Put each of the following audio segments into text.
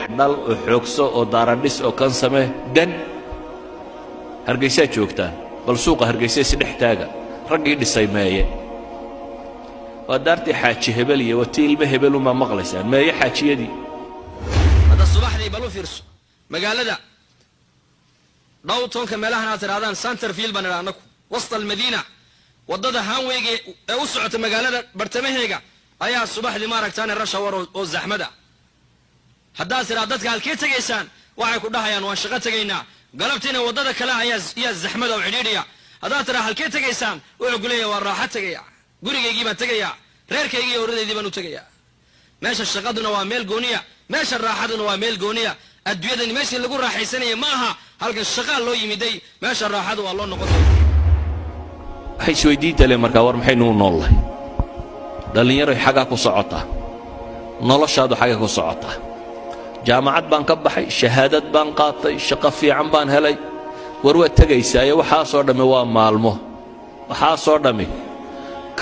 Dhal oo xoogso oo daaradhis oo kan samee dan. Hargeysaa joogtaan, bal suuqa Hargeysa isdhex taaga, raggii dhisay meeye? Waa daartii Xaaji Hebel iyo waa tii ilmo hebel unbaa maqlaysaan. Meeye xaajiyadii? Hadda subaxdii bal u fiirso magaalada downtownka, meelahan aad tidhahdaan Centerfield baan idhaa annaku, wasta almadiina, waddada highwayga ee u socota magaalada bartamaheega ayaa subaxdii maaragtaane rush hour oo zaxmada. Haddaad tidhaa dadka halkee tegaysaan, waxay ku dhahayaan waan shaqo tegaynaa. Galabtiina waddada kale ayaa iyaa zaxmada oo cidhiidhiya. Haddaad tidhaa halkee tegaysaan, wuxuu ku leeyahay waan raaxo tegaya, gurigaygii baan tegayaa, reerkaygii iyo oradeydii baan u tegayaa. Meesha shaqaduna waa meel gooniya, meesha raaxaduna waa meel gooniya. Adduunyadani meeshii lagu raaxaysanaya ma aha. Halkan shaqaa loo yimiday, meesha raaxadu waa loo noqon doona. Waxay isweydiinta le markaa, war maxaynu u noollahay? Dhallinyaroy, xaggaa ku socotaa noloshaadu? Xagga ku socotaa? Jaamacad baan ka baxay, shahaadad baan qaatay, shaqo fiican baan helay. War waad tegaysaaye, waxaasoo dhammi waa maalmo. Waxaasoo dhammi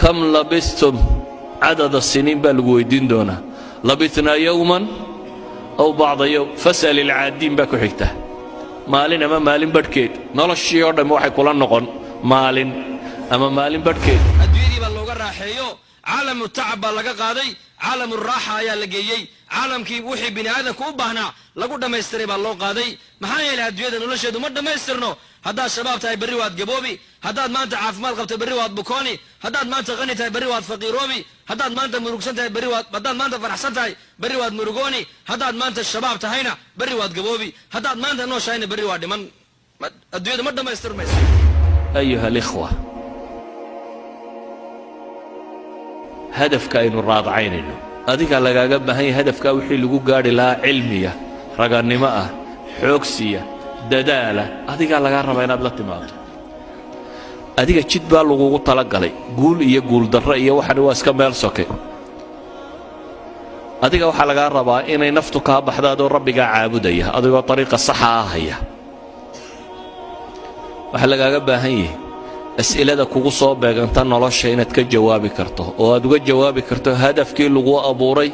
كم لبثتم عدد سنين baa lagu weyddiin doonaa. لبثنا يوما أو بعض يوم فاسأل العادين baa ku xigta. Maalin ama maalin badhkeed. Noloshii oo dhammi waxay kula noqon maalin ama maalin badhkeed. Adduunyadii baa looga raaxeeyo, عالم التعب baa laga qaaday, عالم الراحة ayaa la geeyey. Caalamkii wixii bini aadamku u baahnaa lagu dhammaystiray baa loo qaaday. Maxaa yeelay, adduunyada nolosheedu ma dhammaystirno. Haddaad shabaab tahay, berri waad gaboobi. Haddaad maanta caafimaad qabto, berri waad bukooni. Haddaad maanta qani tahay, berri waad faqiiroobi. Haddaad maanta murugsan tahay, berri waad, haddaad maanta faraxsan tahay, berri waad murugooni. Haddaad maanta shabaab tahayna, berri waad gaboobi. Haddaad maanta nooshahayna, berri waad dhiman. Adduunyadu ma dhammaystirmayso. أيها الإخوة, hadafka aynu raadacaynayno adigaa lagaaga baahan yahay. Hadafkaa wixii lagu gaadhi lahaa, cilmiya, ragannimo ah, xoogsiya, dadaala, adigaa lagaa rabaa inaad la timaado. Adiga jid baa lagugu talagalay. Guul iyo guuldarro iyo waxani waa iska meel soke. Adiga waxaa lagaa rabaa inay naftu kaa baxda adoo rabbigaa caabudaya, adigoo ariiqa saxa ah haya. Waxaa lagaaga baahan yahay as'ilada kugu soo beeganta nolosha inaad ka jawaabi karto, oo aad uga jawaabi karto hadafkii lagu abuuray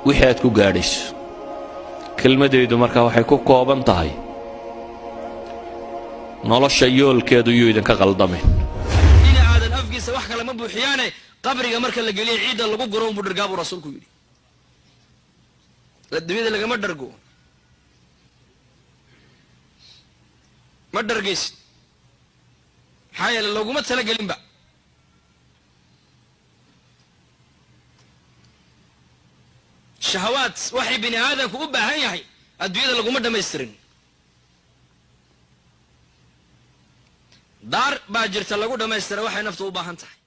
wixii aad ku gaadhayso. Kelmadaydu marka waxay ku kooban tahay: nolosha yoolkeedu yuu idinka qaldamin. Ina aadan afkiisa wax kale ma buuxiyaane, qabriga marka la geliyo ciidda lagu guro unbuu dhargaa, buu rasuulku yidhi. Adduunyada lagama dhargo, ma dhargaysid, maxaa yeele looguma talagelinba. Shahawaad waxay bini aadamku u baahan yahay adduunyada laguma dhammaystirin. Daar baa jirta lagu dhammaystira waxay naftu u baahan tahay.